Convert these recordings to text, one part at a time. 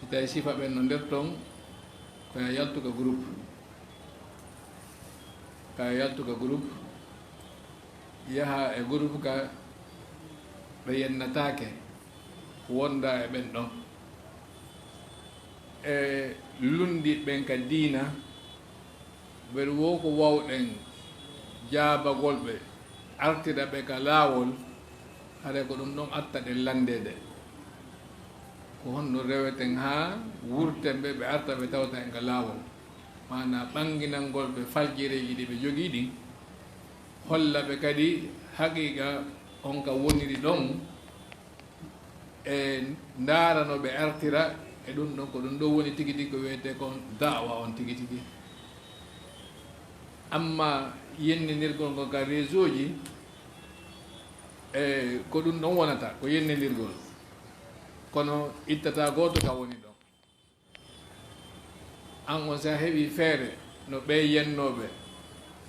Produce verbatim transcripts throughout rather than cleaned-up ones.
Tawi sifa ɓen no nder ton, ko ya yaltu ka groupe. Ka ya yaltu ka groupe, yaha e groupe ka ɓe yennataake, wonda e ɓen ɗon. E lundi ɓen ka diina, ɓen wo ko wawɗen jaabagol ɓe, artira ɓe ka laawol, haray ko ɗum ɗon atta ɗen landeede. Ko honno reweten haa wurten ɓe, ɓe arta ɓe tawta en ka laawol? Maanaa ɓannginangol ɓe faljireeji ɗi ɓe jogii ɗin, holla ɓe kadi haqiiqa on ka woniri ɗon, e ndaara no ɓe artira e ɗum ɗon, ko ɗum ɗon woni tigi tigi ko wiyetee kon da'wa on tigi tigi. Amma yenninirgol ngol ka réseau ji, e ko ɗum ɗon wonata, ko yenninirgol. Kono ittata gooto ka woni ɗon. An on, si a heɓii feere no ɓee yennooɓe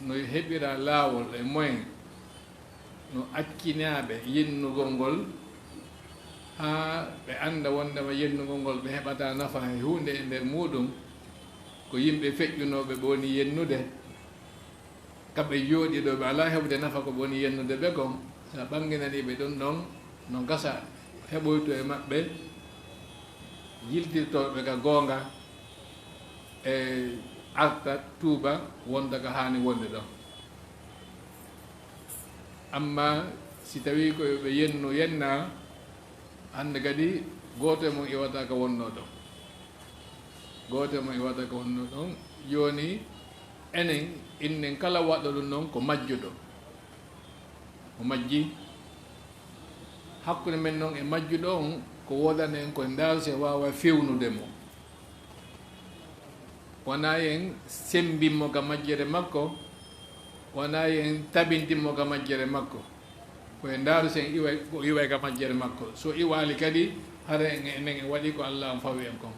no heɓira laawol e moyen, no accinaa ɓe yennugol ngol, haa ɓe annda wonndema yennugol ngol ɓe heɓataa nafa hay huunde e nder muuɗum, ko yimɓe feƴƴunooɓe ɓe woni yennude, kamɓe jooɗii ɗoo, ɓe alaa heɓude nafa ko ɓe woni yennude ɓe kon. Si a ɓannginanii ɓe ɗum ɗon, no gasa heɓoyto e maɓɓe, yiltirtoo ɓe ka goonga, e arta tuuba, wonda ka haani wonde ɗon. Amma si tawii ko yo ɓe yennu yennaa, hannde kadi gooto e mon iwataa ka wonnoo ɗon. Gooto e mon iwataa ka wonnoo ɗon. Jooni, enen, innen kala waɗɗo ɗum ɗon ko majjuɗo. O majji. Hakkunde men non e majjuɗo on, ko woodani en ko en ndaaru si en waawa fewnude mo. Wonaa en semmbin mo ka majjere makko, wonaa en tabintin mo ka majjere makko. Ko en ndaaru si en iway, ko iway ka majjere makko. So iwaali kadi, hara en, enen en waɗi ko Allah on fawi en kon.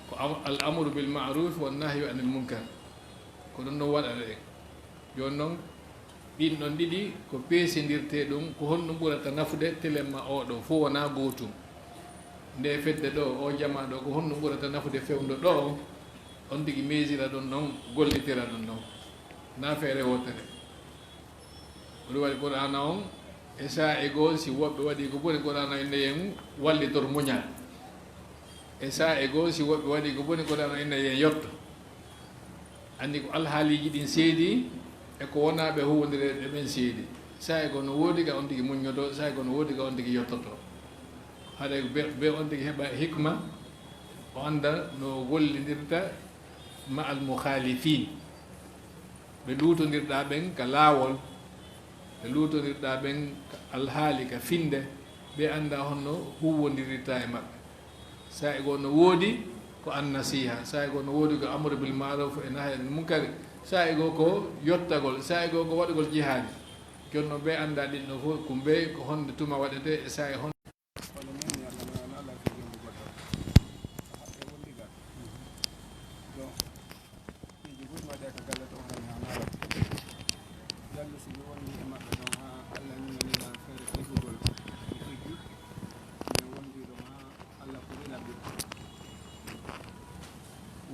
Ko am-, al amru bil ma'ruf wan nahyu anil munkar. Ko ɗum ɗon waɗata en. Jooni non, ɗin ɗon ɗiɗi ko peesindirtee ɗum, ko honɗum ɓurata nafude, telen ma oo ɗoo, fof wonaa gootum. Nde fedde ɗoo, oo jamaa ɗoo, ko honɗum ɓurata nafude fewndo ɗoo, on tigi meesira ɗum ɗon, gollitira ɗum ɗon. Na feere wootere. Ko ɗum waɗi Qur'aana on, e saa'i goo, si woɓɓe waɗii ko boni, Qur'aana inna yen wallitor muñal. E saa'i goo, si woɓɓe waɗii ko boni, Qur'aana inna yen yotto. Anndi ko alhaaliiji ɗin seedi e ko wonaa ɓe huuwondireede ɓen seedi. Saa'i goo no woodi ka on tigi muññotoo, saa'i goo no woodi ka on tigi yottotoo. Haɗa be, be on tigi heɓa hikma, o annda no gollindirta ma al mukhalifiin. Ɓe luutondirɗaa ɓen ka laawol, ɓe luutondirɗaa ɓen ka alhaali, ka finnde, ɓe annda honno huuwondirirta e maɓɓe. Saa'i goo no woodi ko an nasiha, saa'i goo no woodi ko amru bil ma'ruf e nahyi anil munkari, saa'i goo ko yottagol, saa'i goo ko waɗugol jihaadi. Jooni non ɓe annda ɗin ɗo fof, ko mbe, ko honde tuma waɗetee e saa'i honde. Kono min, mi Allah, mi Allah, mi Allah, ko jombo goɗɗo. Haɓɓe wondi ga. Ɗo. Piiji buy waɗe ka galle ɗon, hani ha nawa. Jallu si mi wondi e maɓɓe ɗon, ha Allah ñimanina feere ɗiggugol. Mi ɗiggi. Min wondi ɗon ha Allah ko ina ɓe.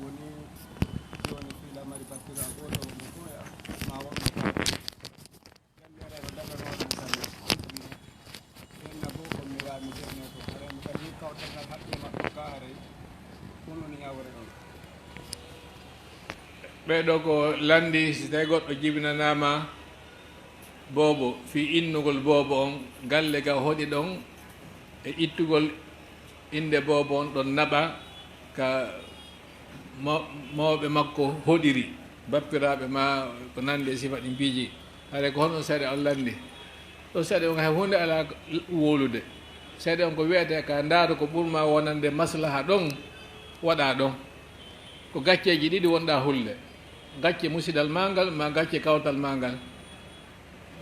Woni jooni fii lamari battira gooto wonde fof e ma wonɓe kamɓe. Ɓee ɗoo ko lanndi, si tawii goɗɗo jibinanaama boobo, fii innugol boobo on, galle ga hoɗi ɗon, e ittugol innde boobo on ɗon naɓa ka maw-, mawɓe makko hoɗiri, bappiraaɓe maa ko nanndi e sifa ɗin piiji. Haray ko honno sariya on lanndi? Ɗo sariya on hay huunde alaa wowlude. Sariya on ko wi'ata ka ndaaru ko ɓurma wonande maslaha ɗon, waɗa ɗon. Ko gacceeji ɗiɗi wonɗa hulde. Gacce musidal maa ngal, maa gacce kawtal maa ngal.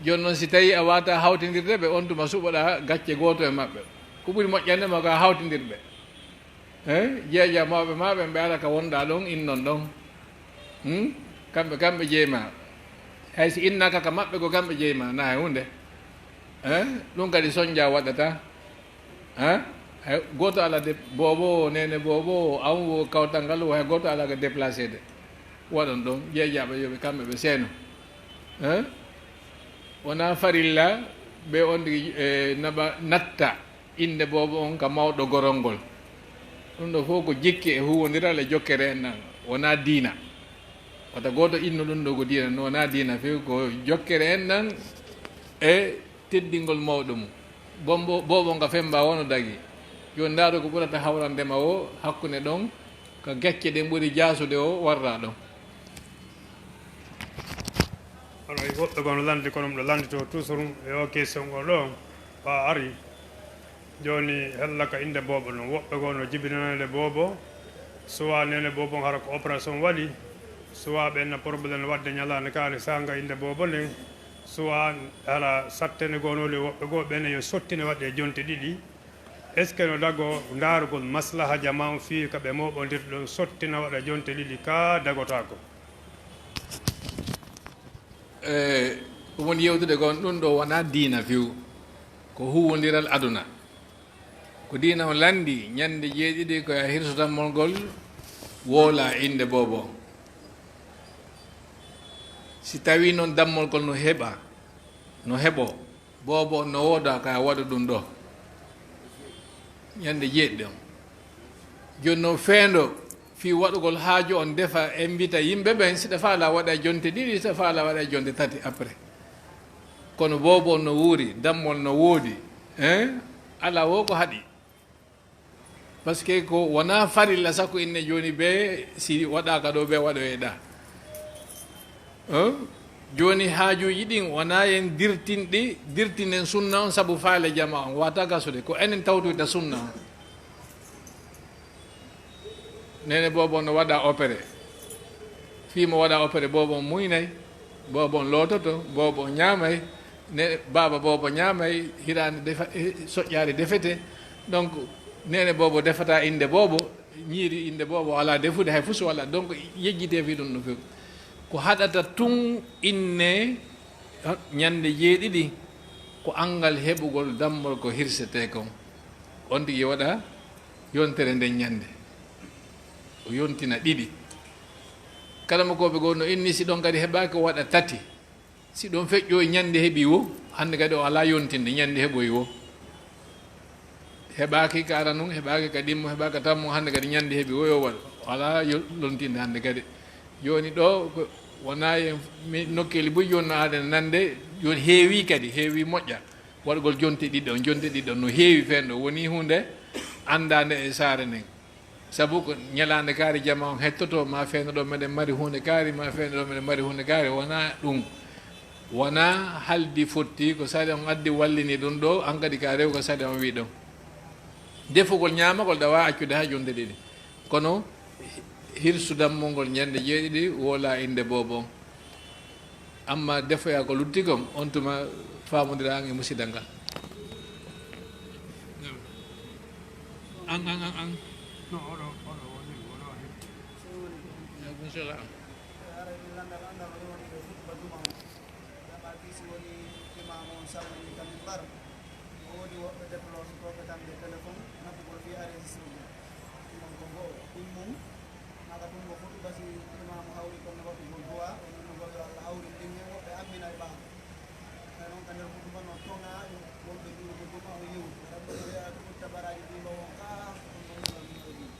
Jooni non, si tawii a waawataa hawtindirde ɓe, on tuma suɓoɗaa gacce gooto e maɓɓe. Ko ɓuri moƴƴande ma ko a hawtindir ɓe. Eh, jeeja mawɓe maa ɓe, ɓe ara ka wonɗaa ɗon, innon ɗon. Hmm? Kamɓe, kamɓe jeyi ma. Hay si innaaka ka maɓɓe, ko kamɓe jeyi ma, na hay huunde. Eh? Ɗum kadi sonja waɗata. Eh? Hay gooto alaa de, boobo o, neene boobo o, amu o, kawtal ngal o, hay gooto alaa ko déplacé de. Waɗon ɗon, jeejaaɓe yo ɓe, kamɓe ɓe seeno. Hein? Wonaa farilla ɓe on tigi, e, naɓa, natta innde boobo on ka mawɗo gorol ngol. Ɗum ɗo fof ko jikke e huuwondiral e jokkere enɗan, wonaa diina. Wata gooto innu ɗum ɗo ko diina, no wonaa diina few, ko jokkere enɗan e teddingol mawɗo mum. Bombo, boobo nga femba wono dagi. Yo ndaaru ko ɓurata hawrande ma o hakkunde ɗon, ka gacce ɗen ɓuri jaasude o warra ɗon. Oɗo e woɓɓe goo no lanndi ko ɗum ɗo lannditoo toujours e o question o ɗo, o ari. Jooni hella ka innde boobo ɗum. Woɓɓe goo no jibinanande boobo, soit neene boobo on hara ko opération waɗi, soit ɓen na problème waɗde ñalaande kaari saanga innde boobo nden, soit hara sattene goo no woni woɓɓe goo ɓen yo sottine waɗde e jonte ɗiɗi. Est-ce que no dago ndaarugol maslaha jama on fii ka ɓe mooɓondirta ɗon sottina waɗa jonte ɗiɗi ka dagotaako? E, ko woni yewtude kon ɗum ɗo wonaa diina few, ko huuwondiral aduna. Ko diina on lanndi, ñande jeeɗiɗi ko e hirso dammol ngol woola innde boobo. Si tawii noon dammol ngol no heɓa, no heɓo, boobo on no wooda ka waɗa ɗum ɗo. Ñande jeeɗiɗi on. Jooni noon feendo fii waɗugol haaju on, defa, invita yimɓe ɓen, siɗa faala waɗa jonte ɗiɗi, siɗa faala waɗa jonte tati après. Kono boobo on no wuuri, dammol no woodi, hein? Alaa wo ko haɗi. Parce que ko wonaa farilla sakko inne jooni ɓe, si waɗaaka ɗo ɓe waɗoyɗa. Hein? Jooni haajuuji ɗin wonaa en dirtinɗi, dirtinen sunna on sabu faale jama on, wata gasude, ko enen tawtoyta sunna on. Neene boobo no waɗa opéré. Fii mo waɗa opéré, boobo on muynay, boobo on loototo, boobo on ñaamay, ne, baaba boobo ñaamay, hiraande defa-, eh, soƴƴaari defete. Donc, neene boobo defata innde boobo, ñiiri innde boobo, alaa defude, hay fus wala. Donc, yejjitee fii ɗum no few. Ko haɗata tun inne, ha, ñande jeeɗiɗi, ko anngal heɓugol dammol ko hirsetee kon. On tigi waɗa yontere nden ñande. O yontina ɗiɗi. Kala mo ko ɓe goo no inni, si ɗon kadi heɓaaki, o waɗa tati. Si ɗon feƴƴo e ñande heɓi wo, hannde kadi o alaa yontinde, ñande heɓoyi wo. Heɓaaki ka aranun, heɓaaki ka ɗimmo, heɓaaki ka tammo, hannde kadi ñande heɓi wo yo waɗ. O alaa yo-, lontinde hannde kadi. Jooni ɗo, ko wonaa e mi-, nokkeeli buy jooni no aaden nande, jooni heewi kadi, heewi moƴƴa. Waɗugol jonte ɗiɗi ɗon, jonte ɗiɗi ɗon no heewi feen ɗo. Woni huunde anndaande e saare nden. Sabu ko ñalaande kaari jama on hettoto, ma feeno ɗo meɗen mari huunde kaari, ma feeno ɗo meɗen mari huunde kaari. Wonaa ɗum. Wonaa haldi fotti, ko sariya on addi wallini ɗum ɗo, an kadi ka rew ko sariya on wi ɗon. Defugol ñaamagol ɗa waawi accude haa jonte ɗiɗi. Kono hirsu dammol ngol ñande jeeɗiɗi woola innde boobo on. Amma defoya ko lutti kon, on tuma faamondira an e musidal ngal. An, an, an, an. No, oɗo, oɗo woni, oɗo woni. Inchallah. Jaɓaaki si woni imaamu on salmini ka mimbar. No woodi woɓɓe déplorotooɓe kamɓe téléphone nafugol fii enregistrement. Ɗum on ko go'o. Ɗum mum, maka ɗum ko hutuba si imaamu hawri kon e waɗugol du'a, o innugol yo Allah hawrin ɗin hen, woɓɓe amminay ɓaawo. Hay noon ka nder hutuba no toŋaa wonɓe ɗum hutuba o yewti. Sabu o wi'a ɗum tabaraaji ɗin ɗo on kaa, on ɗon ɗum ɗo ɗum.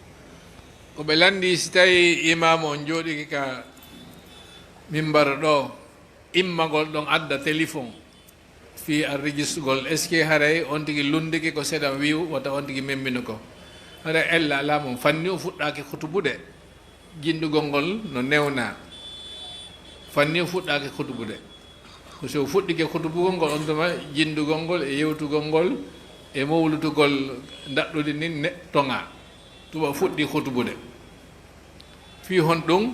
Ko ɓe lanndi si tawi imaamu on jooɗike ka mimbar ɗo, immagol ɗon adda téléphone fii a registrugol, est-ce que haray on tigi lunndike ko seeɗa wi'u, wata on tigi memmbino ko? Haray ella alaa mum, fanni o fuɗɗaaki hutubude, jinndugol ngol no newnaa. Fanni o fuɗɗaaki hutubude. Ko si o fuɗɗike hutubugol ngol, on tuma jinndugol ngol e yewtugol ngol e mowlutugol ndaɗɗudi ndin ne toŋaa. Tuma fuɗɗi hutubude. Fii honɗum?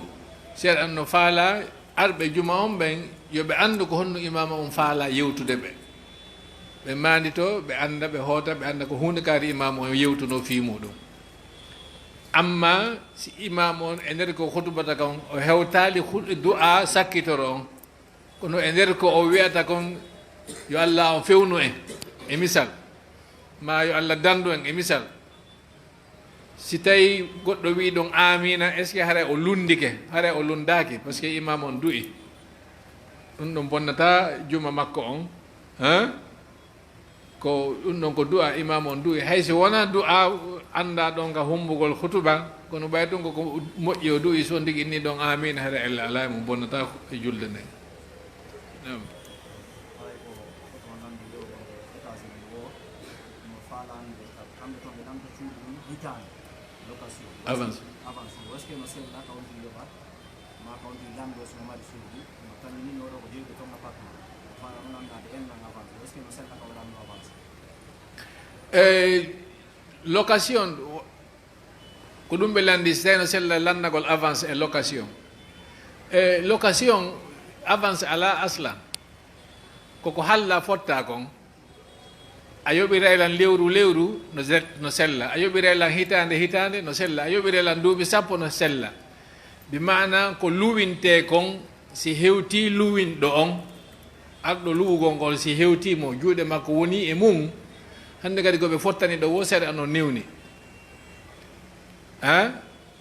Seeɗa no faalaa arɓe juma on ɓen, yo ɓe anndu ko honno imaama on faalaa yewtude ɓe. Ɓe maanditoo, ɓe annda, ɓe hoota, ɓe annda ko huunde kaari imaama on yewtunoo fii muuɗum. Amma si imaama on e nder ko hutubata kon, o hewtaali hu-, du'aa sakkitoro on, kono e nder ko o wi'ata kon, yo Allah on fewnu en, e misal, maa yo Allah danndu en, e misal, Si tawi goɗɗo wi ɗon amina, est ce que haray o lundike? Haray o lundaaki, parce que imam on du'i. Ɗum ɗon bonnata juma makko on. Hein? Ko ɗum ɗon ko du'a imam on du'i. Hay si wona du'a annda ɗon ka humbugol khutuba, kono ɓay ɗum ko, ko moƴƴi o du'i, so ndigi ni ɗon amina, haray ella alaa e mum bonnata e julde nden. Naam. Haray ko, ko toon lanndi ɗo, ko États-Unis o, no faalande kamɓe toon ɓe ɗamta cuuɗi ɗum hitaande, location. Avance. Avance. Est-ce que no sella ka on tigi yoɓat? Ma ka on tigi lanndo si no mari suudu, no tammini no ɗo ko jeeyude toon appartement. O faala ɗum anndaade en nan avance. Est-ce que no sella ka o lanndo avance? E location, ko ɗum ɓe lanndi, si tawi no sella lanndagol avance e location. E location, avance alaa aslan. Koko halla fotta kon. A yoɓiray lan lewru lewru, no ze-, no sella. A yoɓiray lan hitaande hitaande, no sella. A yoɓiray lan duuɓi sappo, no sella. Bi maana ko luwintee kon, si hewtii luwinɗo on, arɗo luwugol ngol, si hewtii mo, juuɗe makko wonii e mum, hannde kadi ko ɓe fottani ɗo woo sariya no newni. Ha?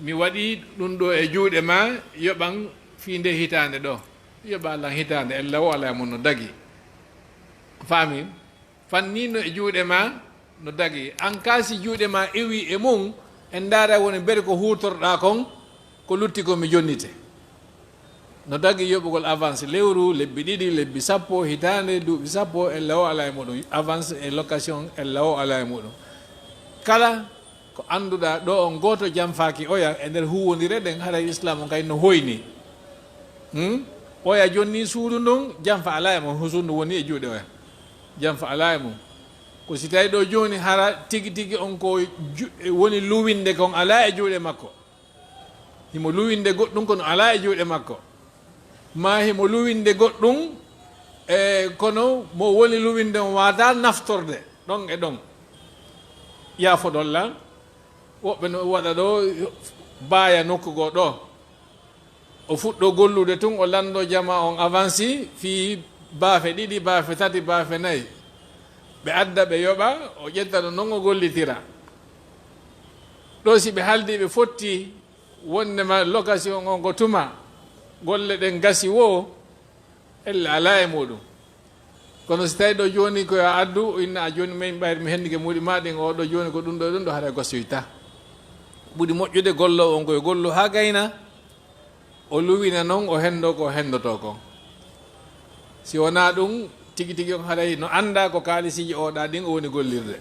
Mi waɗii ɗum ɗo e juuɗe maa, yoɓan fii ndee hitaande ɗo. Yoɓaa lan hitaande, ella woo alaa e mum, no dagi. Faami? Fanniino e juuɗe maa, no dagi. An kaa si juuɗe maa iwii e mum, en ndaara woni bere ko huutorɗaa kon, ko lutti kon mi jonnite. No dagi yoɓugol avance lewru, lebbi ɗiɗi, lebbi sappo, hitaande, duuɓi sappo, ella woo alaa e muɗum. Avance e location, ella woo alaa e muɗum. Kala ko annduɗaa ɗo on gooto janfaaki oya e nder huuwondire ɗen, haray Islam on kay no hoyni. Hmm? Oya jonni suudu ndun, janfa alaa e mum, husundu woni e juuɗe oya. Janfa alaa e mum. Ko si tawi ɗo jooni hara tigi tigi on ko ju-, woni luwinde kon alaa e juuɗe makko. Himo luwinde goɗɗum kono alaa e juuɗe makko. Ma himo luwinde goɗɗum, e kono mo woni luwinde on waata naftorde ɗon e ɗon. Yaafodon lan, woɓɓe no waɗa ɗo, baaya nokku goo ɗo. O fuɗɗo gollude tun, o lanndo jama on avansi fii baafe ɗiɗi, baafe tati, baafe nayi. Ɓe adda, ɓe yoɓa, o ƴetta no non o gollitira. Ɗo si ɓe haaldi, ɓe fotti wonndema location on ko tuma golle ɗen gasi woo, ella alaa e muɗum. Kono si tawi ɗo jooni ko yo a addu, o inna a jooni min ɓayri mi hendike muɗi ma ɗin, o ɗo jooni ko ɗum ɗo e ɗum ɗo, haray gosoyta. Ɓuri moƴƴude golloowo on ko yo gollu haa gayna, o luwina non, o henndo ko o henndotoo kon. Si wonaa ɗum, tigi tigi on haray no annda ko kaalisiiji oɗa ɗin o woni gollirde.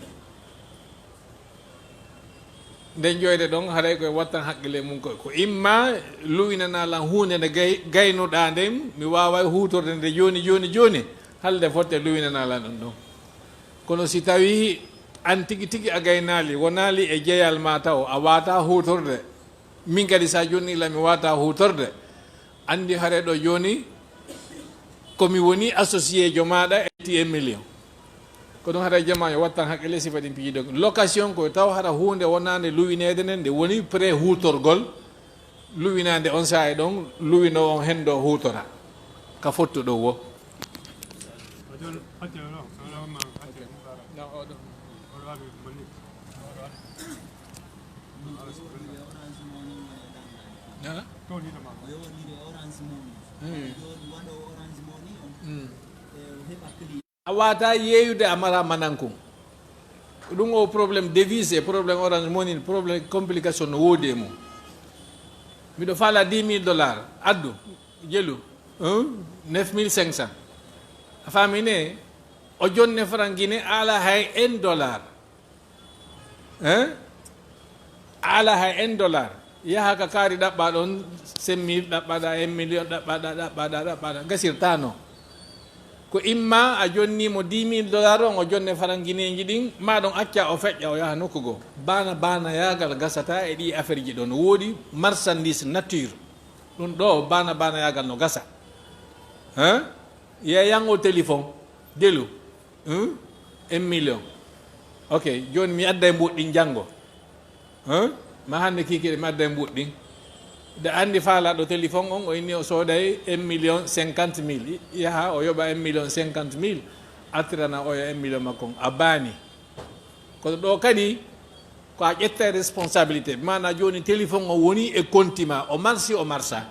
Nden ƴoyre ɗon, haray koye wattan haqqille mum ko, ko imma luwinanaa lan huunde nde gay-, gaynuɗaa nden, mi waaway huutorde nde jooni, jooni, jooni, halde fotte luwinanaa lan ɗum ɗon. Kono si tawii an tigi tigi a gaynaali, wonaali e jeyal maa taw, a waataa huutorde, min kadi sa jonni lan mi waataa huutorde, anndi haray ɗo jooni ko mi woni associé jo maaɗa e ti un million. Ko ɗum hara jamaa yo wattan haqqille sifa ɗin piiji dow. Location ko taw hara huunde wonaande luwineede nden, nde woni prêt huutorgol, luwinaande on saa'i ɗon, luwinoowo on henndo huutora ka fottu ɗo wo. A waataa yeeyude a maraa manankun. Ɗum o problème devise e problème Orange Money, problème complication no woodi e mum. Miɗo faala dix mille dollars, addu, jelu, hein? Neuf mille cinq cents. A faami ne? O jonne franc Guinée, ala hay un dollar. Hein? A alaa hay un dollar. Yaha ka kaari ɗaɓɓa ɗon cinq mille, ɗaɓɓaɗa un million, ɗaɓɓaɗa, ɗaɓɓaɗa, ɗaɓɓaɗa. Gasirtaano. Ko imma a jonni mo dix mille dollars on, o jonne farangineeji ɗin, ma ɗon acca o feƴƴa, o yaha nokku goo. Baana baana yaagal gasata e ɗi affaire ji ɗo. No woodi marchandise nature. Ɗum ɗo baana baana yaagal no gasa. Hein? Yeeyan o téléphone. Delu. Hein? Un million. Ok, jooni mi adday mbuuɗi ɗin janngo. Hein? Ma hannde kiikiiɗe mi adday mbuuɗi ɗin. Nde anndi faalaaɗo téléphone on, o inni o sooday un million cinquante mille. Yaha o yoɓa un million cinquante mille, artirana oya un million makko on. A baani. Kono ɗo kadi, Ko a ƴetta e responsabilité. Maana jooni téléphone o woni e konti ma, o marsi, o marsa.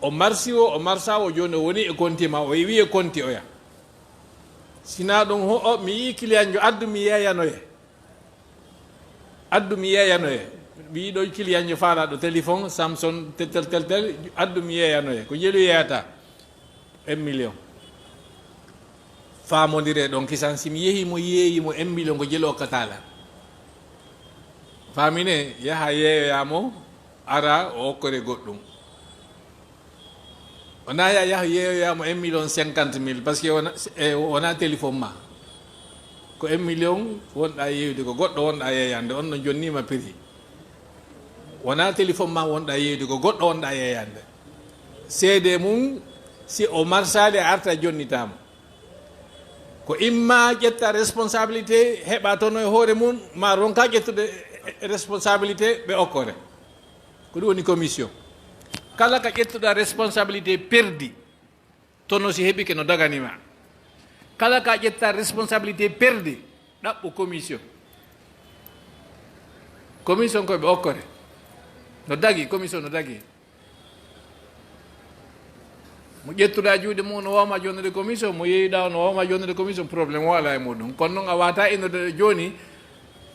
O marsi o, o marsa o, jooni o woni e konti ma, o iwi e konti oya. Sina ɗum ho, o, mi yii client jo, addu mi yeeyanoye. Addu mi yeeyanoye. Mi yii ɗo client jo faalaɗo téléphone, Samsung, tel, tel, tel, tel, addu mi yeeyanoye. Ko jelu yeeyata? Un million. Faamondire ɗon kisan, si mi yehi mo yeeyi mo un million, ko jelu okkatala. Faamine, yaha yeeyoya mo, ara o okkore goɗɗum. Wona ya, yaha yeeyoya mo un million cinquante mille, parce que wona, e, wona téléphone ma. Ko un million wonɗa yeeyude, ko goɗɗo wonɗa yeeyande, on no jonnima prix. Wona téléphone ma wonɗa yeeyude, ko goɗɗo wonɗa yeeyande. Seede mum, si o marsali a arta jonnitamo. Ko imma ƴetta responsabilité, heɓa tono e hoore mum, ma ronka ƴettude responsabilité ɓe okkore. Ko ɗum woni commission. Kala ka ƴettuɗa responsabilité perdi, tono si heɓike no daganima. Kala ka ƴetta responsabilité perdi, ɗaɓɓu commission. Commission koye ɓe okkore. No dagi, commission no dagi. Mo ƴettuɗa juuɗe mum no wawma jonnude commission, mo yeeyuɗa o no wawma jonnude commission, problème o ala e muɗum. Kono noon a wata innorde jooni,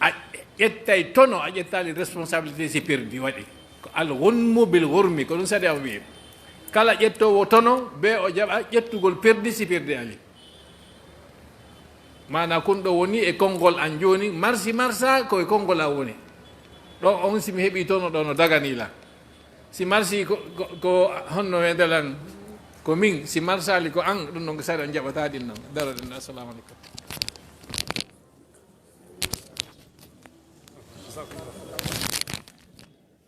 a ƴettay tono, a ƴettali responsabilité si perdi waɗi. Ko Allah won mobil hormi, ko ɗum sadi am wi'i. Kala ƴettowo tono, be o jaɓa ƴettugol perdi si perdi ali. Mana kun ɗo woni e konngol an jooni, marsi marsa ko e konngol an woni. Ɗo on si mi heɓi tono ɗo no dagani la. Si marsi ko, ko, ko honno wedalan ko min, si marsali ko an, ɗum noon ko sari on jaɓata ɗin noon. Daro ɗin, assalamu aleykum.